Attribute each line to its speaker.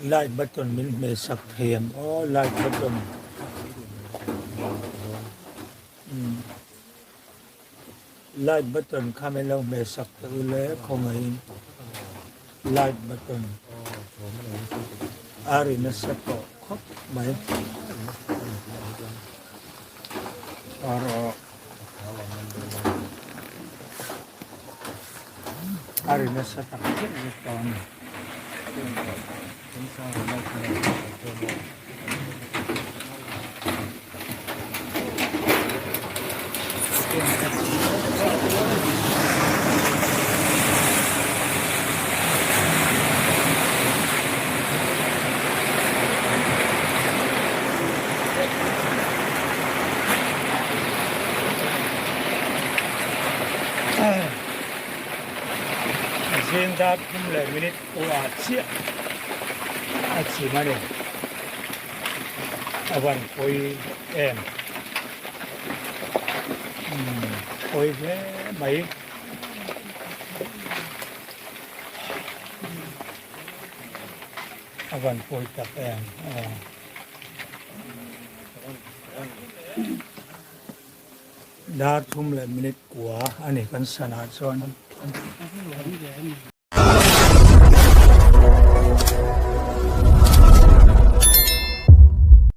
Speaker 1: Like button min hmeh sak thei ang aw like button. Like button kha min lo hmeh sak teh u le khawngaihin like button a ri nasa tawh khawp mai. A ri nasa tak zet zet tawh a ni. Zing dar thum leh minute pawh ah chiah a chim a ni. A van pawi em. Umm pawi hle mai. A van pawi tak em aw. Dar thum leh minute kua a ni kan sanah chuan.